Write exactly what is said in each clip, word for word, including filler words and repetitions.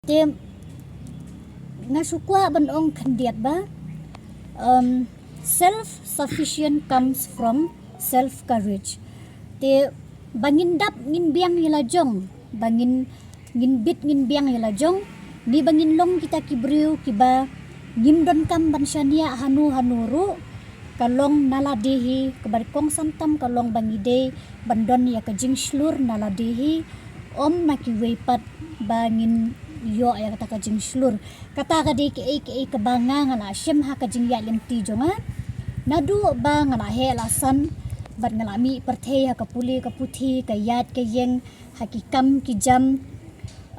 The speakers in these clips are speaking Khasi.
Te nga shu kwah ban ong khyndiat ba, um, self sufficient comes from self courage. Te ba ngin dap ngin biang ïa la jong, ba ngin ngin bit ngin biang ïa la jong, ne ba ngin long kita ki briew kiba ngim donkam ban shaniah hano hano ruh, ka long na lade hi, kaba kongsan tam ka long ba ngi dei ban don ïa ka jingshlur na lade hi, ym na kiwei pat ba ngin ïoh ïa kata ka jingshlur. Kata ka dei kaei kaei kaba nga nga la shem ha ka jingïaid lynti jong nga. Naduh ba nga la heh la san bad nga la mih pyrthei ha ka pule ka puthi, ka ïaid ka ïeng, ha ki kam ki jam.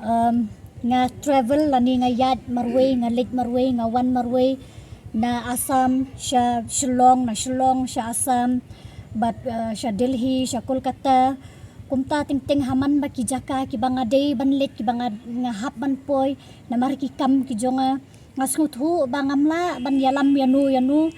Um, nga travel lane nga ïaid marwei, nga leit marwei, nga wan marwei, na Assam sha Shillong, na Shillong sha Assam, bad uh, sha Delhi, sha Kolkata. Kumta teng teng ha man ba ki jaka kiba nga dei ban leit, kiba nga, nga hap ban poi namar ki kam ki jong nga. Nga sngewthuh ba ngam lah ban ïalam ïano ïano,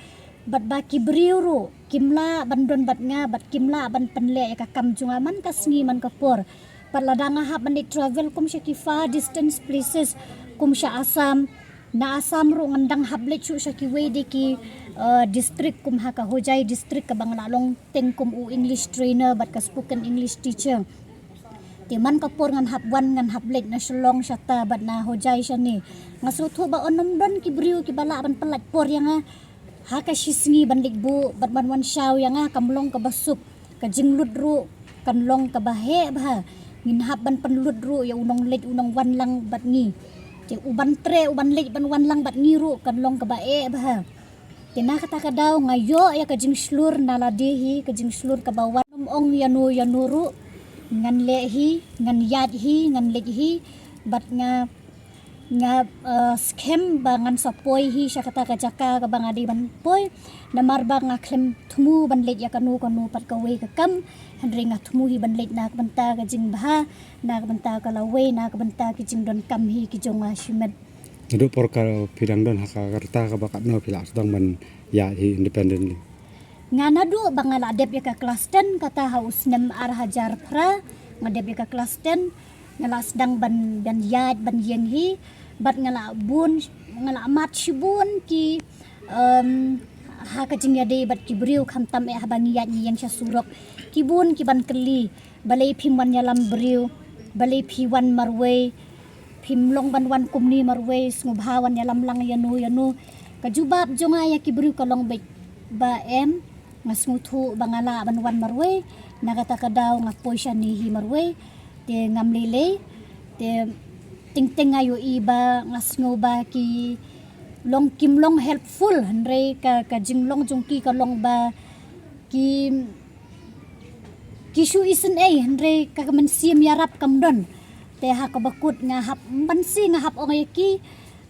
bad ba ki briew ruh kim lah ban don bad nga, bad kim lah ban pynleh ïa ka kam jong nga man ka sngi man ka por. Bad lada nga hap ban leit travel kum sha ki far distance places kum sha Assam, na Assam ruh ngan dang hap leit shuh sha kiwei de ki uh, district kum ha ka Hojai district kaba nga la long teng kum u English trainer bad ka spoken English teacher. Te man ka por ngan hap wan ngan hap leit na Shillong shata bad na Hojai shane. Nga sngewthuh ba yn ym don ki briew kiba lah ban pynlait por ïa nga ha ka shisngi ban leit buh bad ban wan shaw ïa nga, kam long kaba suk. Ka jinglut ruh kan long kaba heh bha. Ngin hap ban pynlut ruh ïa u nongleit u nongwan lang bad ngi. Te u ban treh u ban leit ban wan lang bad ngi ruh kan long kaba eh bha. Te na kata ka daw nga ïoh ïa ka jingshlur na lade hi, ka jingshlur kaba wan, ym ong ïano ïano ruh, ngan leh hi, ngan ïaid hi, ngan leit hi, bad nga, nga uh, skhem ba ngan sa poi hi sha kata ka jaka kaba nga dei ban poi. Namar ba nga khlem thmu ban leit ïa kano kano pat kawei ka kam, hynrei nga thmu hi ban leit na ka bynta ka jingbha, na ka bynta ka lawei, na ka bynta ki jingdonkam hi ki jong nga shimet. Naduh por ka phi dang don ha ka rta kaba katno phi la sdang ban ïaid hi independently? Nga naduh ba nga la dep ïa ka klas ten, kata ha u snem ar hajar phra nga dep ïa ka klas ten, nga la sdang ban, ban ïaid ban ïeng hi. Bad nga la bun, nga la mad shibun ki um, ha ka jingïadei bad ki briew, khamtam eh haba ngi ïaid ngi ïeng sha surok. Ki bun ki ban kylli, balei phim wan ïalam briew, balei phi wan marwei, phim long ban wan kumne marwei, sngewbha wan ïalam lang ïano ïano. Ka jubab jong nga ïa ki briew ka long beit ba em, nga sngewthuh ba nga lah ban wan marwei, na kata ka daw nga poi shane hi marwei. Te ngam lei lei, te teng teng nga ïohi ba nga sngew ba ki long kim long helpful, hynrei ka, ka jinglong jong ki ka long ba ki, ki shu isynei, hynrei ka, ka mynsiem ïarap kam don. Te ha kaba kut nga hap, ban si nga hap ong ïa ki,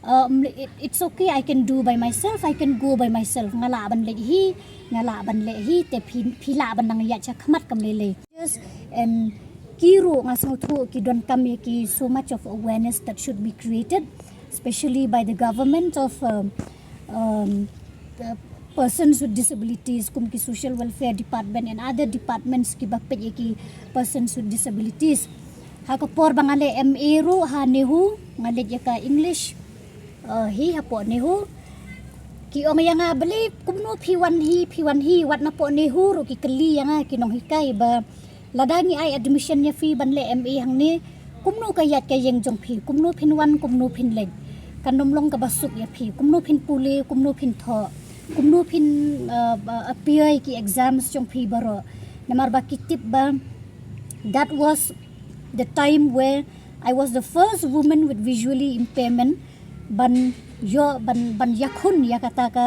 um, it, it's okay, I can do by myself, I can go by myself. Nga lah ban leit hi, nga lah ban leh hi, te phi, phi lah ban nang ïaid shakhmat, kam lei lei. Yes, and ki ruh nga sngewthuh ki donkam ïa ki so much of awareness that should be created, especially by the government of um, um, uh, persons with disabilities, kum ki social welfare department and other departments kiba peit ïa ki persons with disabilities. Ha ka por ba nga leh M A ruh ha NEHU, nga leit ïa ka English, uh, hi hapoh NEHU. Ki ong ïa nga, balei kumno phi wan hi, phi wan hi, wat napoh NEHU ruh ki kylli ïa nga ki nonghikai ba lada ngi ai admission ïa phi ban leh M A hangne, kumno ka ïaid ka ïeng jong phi, kumno phin wan, kumno phin leit. Kan ym long kaba suk ïa phi, kumno phin pule, kumno phin thoh, kumno phin uh, uh, appear ïa ki exams jong phi baroh. Namar ba ki tip ba that was the time where I was the first woman with visually impairment ban ïoh, ban, ban ïakhun ïa kata ka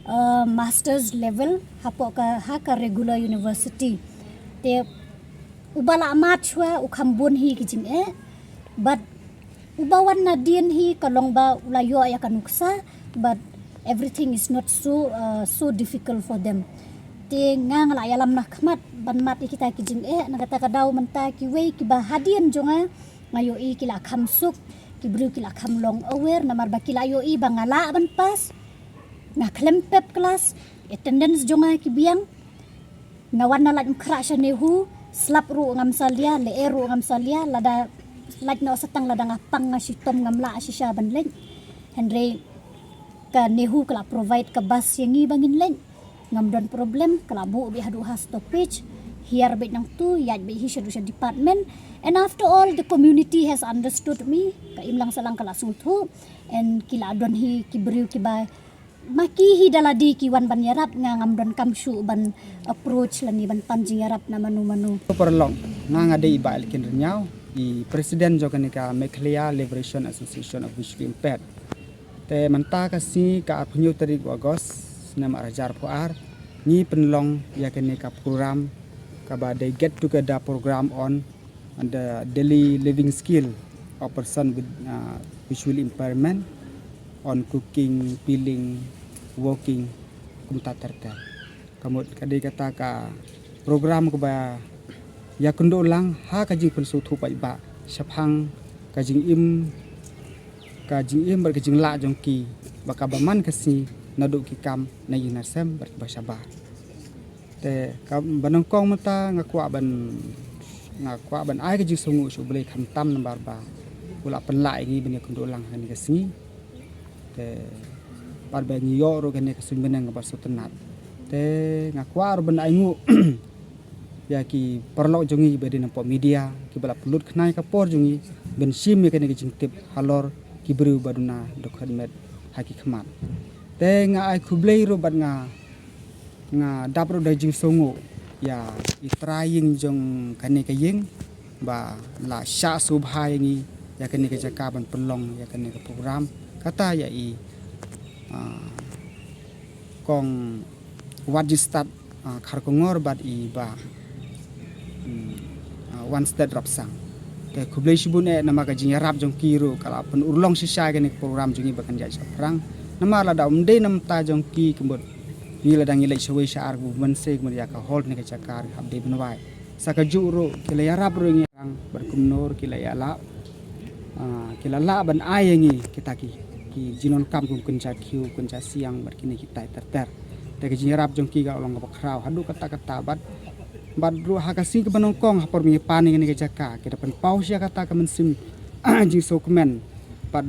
uh, master's level hapoh ka, ha ka regular university. Te uba la mad shuwa u kham bun hi ki jingeh, but uba wan nadien hi ka long ba u la ïoh ïa ka nuksa, but everything is not so uh, so difficult for them. Te nga nga la ïalam na khmat ban mad ïa kita ki jingeh, na kata ka daw mynta kiwei kiba hadien jong nga, nga ïohi ki la kham suk, ki briew ki la kham long aware, namar ba ki la ïohi ba nga lah ban pass, nga khlem pep klas, attendance jong nga ki biang, nga wan na lait umkhrah sha NEHU, slap ruh ngam salia, lyer ruh ngam salia, lada Lait noh sa tang lada nga pang nga shitom ngam lah shisha ban leit. Hynrei ka NEHU ka la provide ka bus ïa ngi ba ngin leit. Ngam don problem, ka la buh beit haduh ha stoppage. Hiar beit nangtu, ïaid beit hi shaduh sha department. And after all, the community has understood me. Ka imlang sahlang ka la sngewthuh. And ki la don hi ki briew kiba ma ki hi da lade ki wan ban ïarap, nga ngam don kam shuh ban approach lane ban pan jingïarap na mano mano. Paralok, nga nga dei i Bah Elkin Rynñiaw, i president jong kane ka Meghalaya Liberation Association of Visually Impaired. Te mynta ka sngi ka arphew hynñiew tarik u August, snem ar hajar arphew ar, ngi pynlong ïa kane ka program kaba dei get together program on the daily living skill of person with, uh, visual impairment, on cooking, peeling, walking, kumta ter ter. Ka mut ka dei kata ka program kaba ïakynduh lang ha ka jingpynsngewthuh paidbah shaphang ka jingim, ka jingim bad ka jinglah jong ki ba kaba man ka sngi, naduh ki kam na ïing na sem bad kiba shabar. Te kaba nyngkong mynta nga kwah ban, nga kwah ban ai ka jingsngewnguh sha U Blei khamtam namar ba u la pynlah ïa ngi ban ïakynduh lang ha kane ka sngi. Te bad ba ngi ïoh ruh kane ka suiñ bneng kaba sngewtynnat. Te nga kwah ruh ban ainguh ïa ki paralok jong ngi ba dei na pdeng media kiba la pynlut khnang ïa ka por jong ngi ban shim ïa kane ka jingtip halor ki briew ba duna dkhot met ha ki khmat. Te nga ai khublei ruh bad nga nga dap ruh da jingsngewnguh ïa i trai ïing jong kane ka ïing ba la shah sngewbha ïa ngi ïa kane ka jaka ban pynlong ïa kane ka program. Kata ïa i, ah, kong Wat Jingstad, ah, Kharkongor bad i Bah, hmm, ah, Wanstead Rapsang. Te khublei shibun eh namar ka jingïarap jong ki ruh ka la pynurlong shisha ïa kane ka program jong ngi ba kan ïaid shaphrang. Namar lada ym dei na bynta jong ki ka mut ngi lada ngi leit shawei sha ar ba mynsiem ka mut ïa ka hall ne ka jaka ruh hap dei ban wai. Sa kajuh ruh ki la ïarap ruh ïa ngi, bad kumno ruh ki la ïalah, ah, ki la lah ban ai ïa ngi kita ki, ki jingdonkam kum kynja khiew, kynja siang bad kine kitai ter ter. Te ka jingïarap jong ki ka la long kaba khraw haduh katta katta bad, bad ruh ha ka sngi kaba nyngkong ha por ba ngi pan ïa kane ka jaka, ki da pynpaw shisha kata ka mynsiem jingsngewkmen, pan,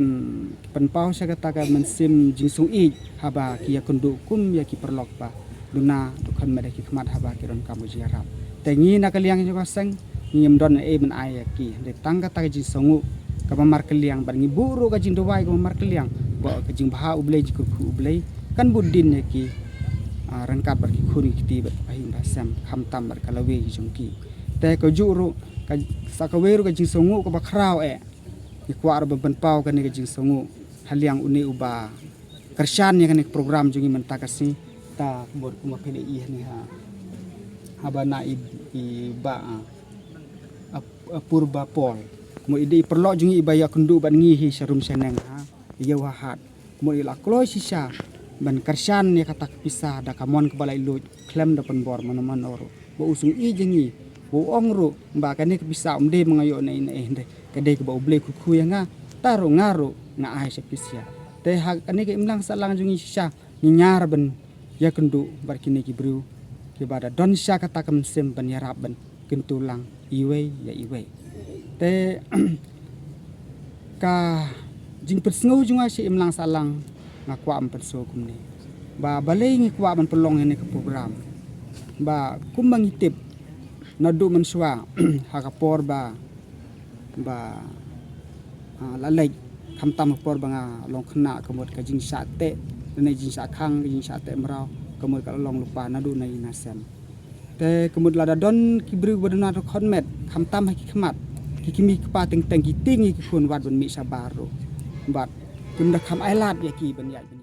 pynpaw shisha kata ka mynsiem jingsngewïeit haba ki ïakynduh kum ïa ki paralok ba duna dkhot met ha ki khmat haba ki donkam ka jingïarap. Te ngi na ka liang jong ka seng ngim don ei ban ai ïa ki, hynrei tang kata ka jingsngewnguh kaba markylliang bad ngi buh ruh ka jingduwai kaba markylliang ba ka jingbha U Blei, jingkyrkhu U Blei kan bud dien ïa ki, ah, ryngkat bad ki khun ki kti bad ki bahaïing bahasem khamtam bad ka lawei jong ki. Te kajuh ruh ka, sa kawei ruh ka jingsngewnguh kaba khraw eh, ngi kwah ruh ban pynpaw kane ka jingsngewnguh ha liang une uba kyrshan ïa kane ka program jong ngi mynta ka sngi. Ta ka mut kumba phi la ïohi hangne ha, haba na i, i Bah, ah, Ap-, Apurba Paul. Ka mut i dei i paralok jong ngi iba ïakynduh bad ngi hi sha rum sha neng ha ïew ha hat. Ka mut i la kloi shisha ban kyrshan ïa kata ka pisa da ka mon kaba laitluid khlem da pynbor mano mano ruh. Ba u sngewïeit ïa ngi, ba u ong ruh ba kane ka pisa ym dei ba nga ïoh na ei na ei, hynrei ka dei kaba U Blei kyrkhu ïa nga. Ta ruh nga ruh nga ai sha pisa. Te ha kane ka imlang sahlang jong ngi shisha ngi ñiar ban ïakynduh bad kine ki briew kiba da don shisha kata ka mynsiem ban ïarap ban kyntu lang iwei ïa iwei. Te ka jingpynsngew jong nga sha imlang sahlang nga kwah ban pynsngew kumne ba balei ngi kwah ban pynlong ïa kane ka program. Ba kumba ngi tip naduh mynshuwa ha ka por ba, ba, ah, la leit, khamtam ka por ba nga long khynnah ka mut ka jingshah teh, lane jingshah khang, ka jingshah teh mraw ka mut ka la long lypa naduh na ïing na sem. Te ka mut lada don ki briew ba duna dkhot met khamtam ha ki khmat, ki kmie ki kpa teng teng ki tieng ïa ki khun wat ban mih shabar ruh. Bad kim da kham ailad ïa ki ban ïaid ban